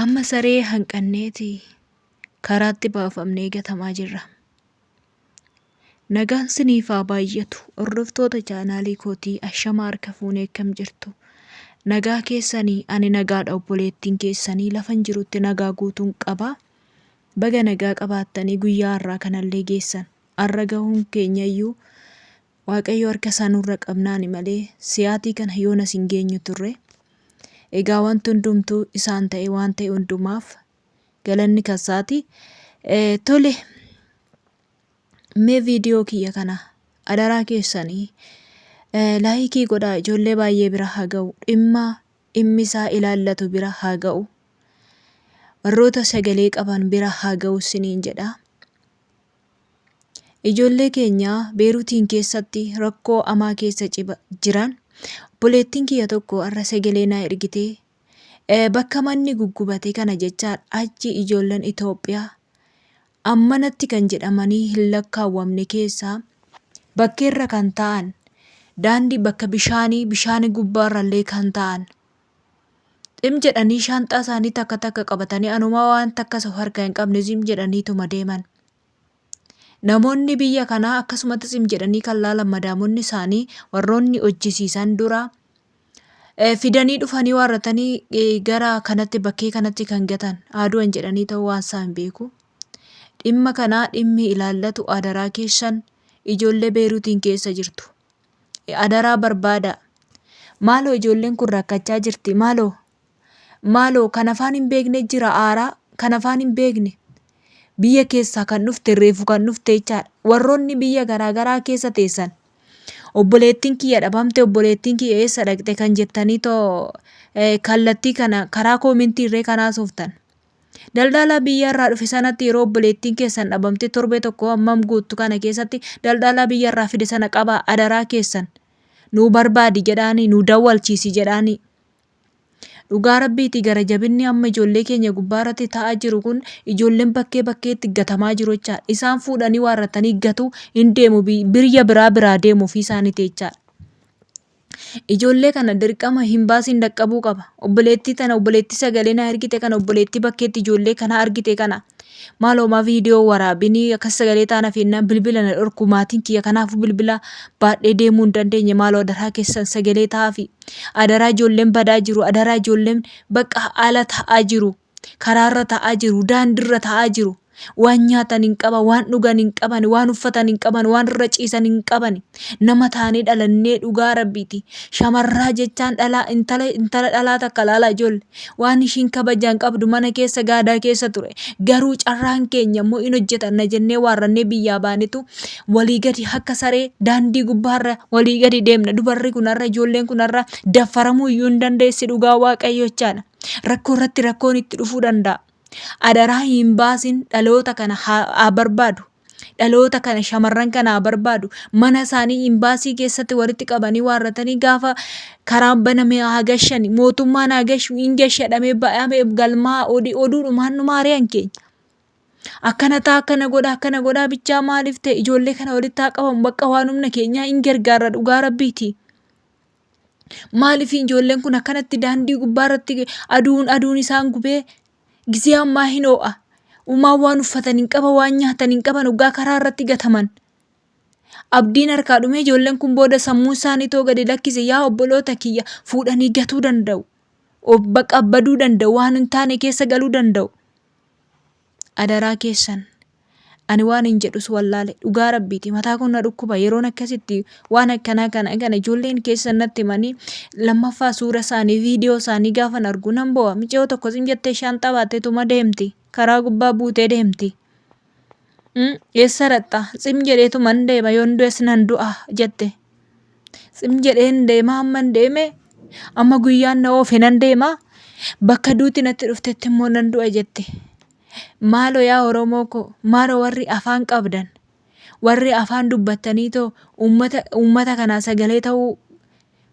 Amma saree hanqanneeti karaatti baafamnee gatamaa jirra. Nagaan siniif haa baay'atu hordoftoota chaanaalii kootii ashama harka fuunee akkam jirtu. Nagaa keessanii ani nagaadha obboleettiin keessanii lafan jirutti nagaa guutuun qaba. Baga nagaa qabaattanii guyyaa har'aa kanallee geessan. Har'a gahuun keenyayyuu Waaqayyo harka isaa nurra qabnaani malee siyaatii kana yoonas hin geenyu turre. Egaa wanti hundumtuu isaan ta'e waan ta'e hundumaaf galanni kasaati. Tole mee viidiyoo kiyya kana adaraa keessanii laayikii godhaa ijoollee baay'ee bira haa ga'u dhimma dhimmi isaa ilaallatu bira haa ga'u warroota sagalee qaban bira haa ga'u siniin jedha. Ijoollee keenya Beeruutiin keessatti rakkoo amaa keessa jiran obboleettiin kiyya tokko har'a sagalee naa ergitee bakka manni guggubate kana jechaan achi ijoolleen Itoophiyaa ammanatti kan jedhamanii hin lakkaawwamne keessaa bakkeerra kan ta'an daandii bakka bishaanii bishaanii gubbaarrallee kan ta'an xim jedhanii shaanxaa isaanii takka takka qabatanii anumaa waan takka isa harkaa hin qabne zim jedhaniituma deeman. Namoonni biyya kanaa akkasumatti tsim jedhanii kan laalan madaamonni isaanii warroonni hojjisiisan dura fidanii dhufanii waarratanii gara kanatti bakkee kanatti kan gatan haadu'an jedhanii ta'uu waan isaa hin beeku. Dhimma kanaa dhimmi ilaallatu adaraa keessan ijoollee Beeruutiin keessa jirtu. Adaraa barbaadaa. Maaloo ijoolleen kun rakkachaa jirti maaloo. Maaloo kan afaan hin beekne jira aaraa kan afaan hin beekne biyya keessaa kan dhufte reefu kan dhufte jechaadha. Warroonni biyya garaa garaa keessa teessan obboleettiin kiyya dhabamte obboleettiin kiyya eessa dhaqxe kan jettanii too kallattii kana karaa koomentii irree kan haasoftan. Daldalaa biyya irraa dhufe sanatti yeroo obboleettiin keessan dhabamte torbee tokko hammam guuttu kana keessatti daldalaa biyya irraa fide sana qabaa adaraa keessan nuu barbaadi jedhaanii nuu dawwalchiisi jedhaanii. Dhugaa rabbiiti gara jabinni amma ijoollee keenya gubbaa irratti ta'aa jiru kun ijoolleen bakkee bakkeetti gatamaa jiru jechaadha. Isaan fuudhanii waarratanii gatu hin deemu biyya biraa biraa deemu ofii isaaniiti jechaadha. Ijoollee kana dirqama hin baasiin dhaqqabuu qaba. Obboleettii tana obboleettii sagalee na ergite kana obboleettii bakkeetti ijoollee kana argite kana Maaloo maa viidiyoo waraabinii akkas sagalee taana fiinnaan bilbila na dhorku maatiin kiyya kanaafuu bilbila baadhee deemuu hin dandeenye maaloo adaraa keessan sagalee ta'aafi adaraa ijoolleen badaa jiru adaraa ijoolleen bakka ala ta'aa jiru karaarra ta'aa jiru daandiirra ta'aa jiru waan nyaatan hin qaban waan dhugan hin qaban waan uffatan hin qaban waan irra ciisan hin qaban nama taanee dhalannee dhugaa rabbiiti shamarraa jechaan dhalaa intala intala dhalaa takka laalaa ijoolle Waan ishiin kabajaa hin qabdu mana keessa gaadaa keessa ture. Garuu carraan keenya immoo in hojjetanna jennee waarrannee biyyaa baanetu walii gadi akka saree daandii gubbaarra walii gadi deemna. Dubarri kun har'a ijoolleen kun har'a daffaramuu iyyuu hin dandeessi dhugaa waaqayyo jechaadha. Rakkoo irratti rakkoon itti dhufuu danda'a. Adaraa hin baasin dhaloota kana haa barbaadu. Dhaloota kana shamarran kana haa barbaadu. Mana isaanii imbaasii keessatti walitti qabanii waarratanii gaafa karaan baname haa gashani. Mootummaan haa gashu hin gashadhamee ba'amee galmaa oduudhumaan nu maari'an keenya. Akkana ta'a akkana godha akkana godhaa bichaa maaliif ta'e ijoollee kana walitti haa qabamu bakka waan humna keenyaa hin gargaarra dhugaa rabbiiti. Maaliif ijoolleen kun akkanatti daandii gubbaa irratti aduun aduun isaan gubee Gizee ammaa hin oo'a. Uumaan waan uffatan hin qaban, waan nyaatan hin qaban, hoggaa karaa irratti gataman. Abdiin harkaa dhumee ijoolleen kun booda sammuu isaanii too gadi lakkise yaa obboloota kiyya fuudhanii gatuu danda'u. Of baqa baduu danda'u, waan hin taane keessa galuu danda'u. Adaraa keessan. Ani waanin jedhus wallaale dhugaa rabbiiti mataa kun na dhukkuba yeroon akkasitti waan akkanaa kana kana ijoolleen keessan natti himanii lammaffaa suura isaanii viidiyoo isaanii gaafan argu nan boo'a miciyoo tokko sim jettee shaanxaa baatteetuma deemti karaa gubbaa buutee deemti. Eessa dhaqxa tsim jedheetuman deema yoon du'es nan du'a jette. Tsim jedheen deema amman deeme amma guyyaan na oofe nan deema bakka duuti natti dhuftetti immoo nan du'a jette. Maaloo yaa Oromoo koo, maaloo warri afaan qabdan, warri afaan dubbattanii too uummata uummata kanaa sagalee ta'uu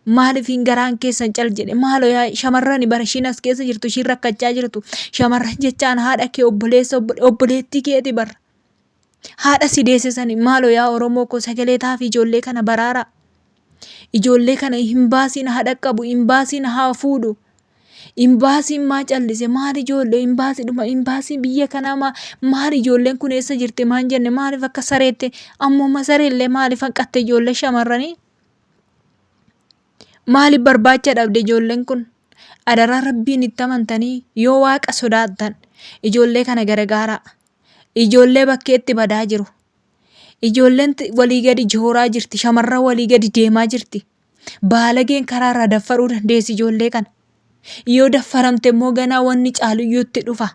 maaliif garaan keessan cal jedhe maaloo yaa shamarrani bara ishiin as keessa jirtu ishiin rakkachaa jirtu shamarran jechaan haadha kee obboleessa obboleettii keeti bara haadha si deesse sani maaloo yaa Oromoo koo sagalee ta'aafi ijoollee kana baraaraa. Ijoollee kana hin baasiin haa dhaqqabu, hin baasiin haa fuudhu. Imbaasiin maa callise? Maal ijoollee imbaasii dhuma imbaasii biyya kanaa maa maal ijoolleen kun eessa jirti maan jenne maaliif akka sareetti ammuma sareellee maaliif hanqatte ijoollee shamarranii? Maaliif barbaacha dhabde ijoolleen kun? Adaraa rabbiin itti amantanii yoo waaqa sodaattan ijoollee kana gargaaraa. Ijoollee bakkeetti badaa jiru. Ijoolleen walii gadi jooraa jirti. Shamarran walii gadi deemaa jirti. Baalageen karaa irraa daffaruu dandeessi ijoollee kana. Yoo daffaramte immoo ganaa wanni caaluyyuu itti dhufa.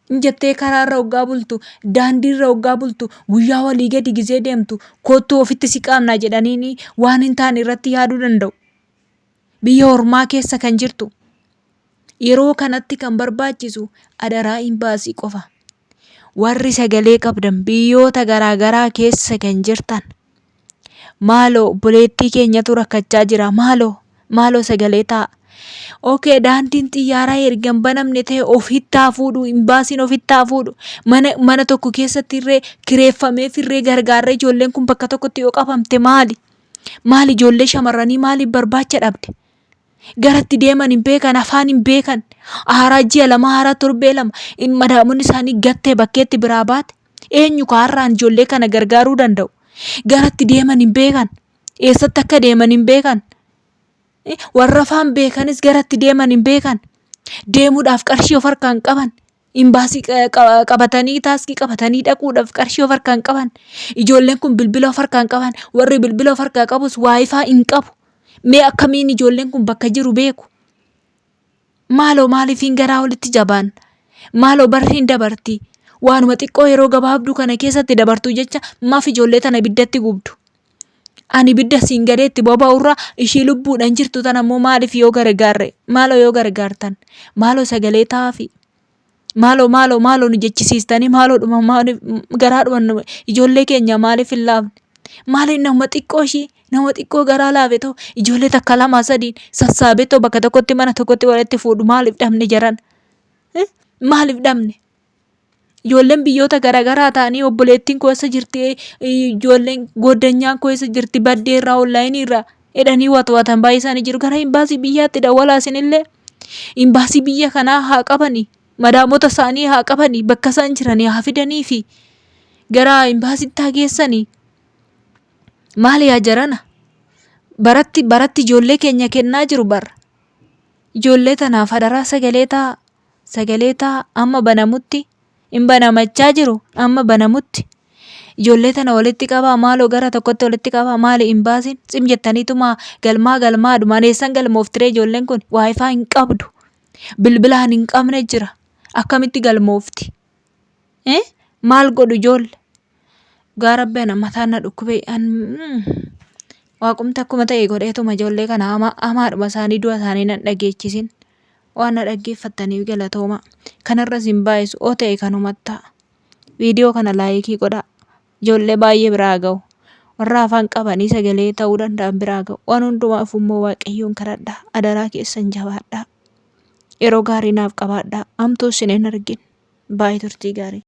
In jettee karaa irra hoggaa bultu, daandii irra hoggaa bultu, guyyaa walii gadi gizee deemtu, koottuu ofitti si qaamnaa jedhaniini waan hin taane irratti yaaduu danda'u. Biyya ormaa keessa kan jirtu. Yeroo kanatti kan barbaachisu adaraa imbaasii qofa. Warri sagalee qabdan biyyoota garaa garaa keessa kan jirtan maaloo obboleettii keenyatu rakkachaa jira maaloo maaloo sagalee ta'a. Okay daandiin xiyyaaraa erga hin banamne ta'e ofitti haa fuudhu imbaasiin ofitti haa fuudhu mana mana tokko keessatti irree kireeffamee firree gargaarree ijoolleen kun bakka tokkotti yoo qabamte maali? Maali ijoollee shamarranii maaliif barbaacha dhabde? Gara itti deeman hin beekan, afaan hin beekan. Haaraa ji'a lama, haaraa torbee lama, madaamonni isaanii gattee bakkeetti biraa baate. Eenyu ka har'aan ijoollee kana gargaaruu danda'u? Gara itti deeman hin beekan. Eessatti akka deeman hin beekan. Warra afaan beekanis gara itti deeman hin beekan. Deemuudhaaf qarshii of harkaa hin qaban. Imbaasii qabatanii taaskii qabatanii dhaquudhaaf qarshii of harkaa hin qaban. Ijoolleen kun bilbila of harkaa hin qaban. Warri bilbila of harkaa qabus waayifaa hin qabu. Mee akkamiin ijoolleen kun bakka jiru beeku? Maaloo maaliifiin garaa walitti jabaan? Maaloo barri hin dabarti. Waanuma xiqqoo yeroo gabaabduu kana keessatti dabartuu jecha maaf ijoollee tana ibiddatti gubdu? Ani ibidda siin gadeetti boba'urra ishii lubbuudhaan jirtu tana immoo maaliif yoo gargaarre? Maaloo yoo gargaartan? Maaloo sagalee ta'aafi. Maaloo maaloo maaloo nu jechisiistanii maaloodhuma maaliif garaadhuma nu ijoollee keenya maaliif hin laafne? Maaliif nama xiqqoo ishii nama xiqqoo garaa laafe ta'u ijoollee takka lama sadiin sassaabee ta'u bakka tokkotti mana tokkotti walitti fuudhu maaliif dhabne jaran? Maaliif dhabne? Ijoolleen biyyoota garaagaraa ta'anii obboleettiin koo eessa jirti ijoolleen gooddanyaan koo eessa jirti baddee irraa onlaayinii irraa jedhanii watwatan baay'ee isaanii jiru. Gara imbaasii biyyaatti dawwalaa isinillee. Imbaasii biyya kanaa haa qabani. Madaamota isaanii haa qabani. Bakka isaan jiranii haa fidanii fi gara imbaasiitti haa geessanii. Maali yaa jarana? Baratti baratti ijoollee keenya kennaa jiru bara. Ijoollee tanaaf hadaraa sagalee ta'a. Sagalee ta'a amma banamutti. Hin banamachaa jiru amma banamutti. Ijoollee tana walitti qabaa maaloo gara tokkotti walitti qabaa maali hin baasin tsim jettaniituma galmaa galmaadhumaan eessan galmooftiree ijoolleen kun waayifaa hin qabdu bilbilaan hin qabne jira akkamitti galmoofti Eh? Maal godhu ijoolle dhugaa rabbi ana mataan na dhukkube an waaqumti akkuma ta'e godheetuma ijoollee kana hamaadhuma isaanii du'a isaanii nan dhageechisin. Waan na dhaggeeffattaniif galatoomaa. Kanarras hin baay'isu oo ta'e kanumatti ta'a. Viidiyoo kana laayikii godhaa. Ijoollee baay'ee biraa haa ga'u. Warra afaan qabanii sagalee ta'uu danda'an biraa haa ga'u. Waan hundumaaf immoo Waaqayyoon kadhadhaa. Adaraa keessan jabaadhaa. Yeroo gaarii naaf qabaadhaa. Hamtuu isin hin argin. Baay'ee turtii gaarii.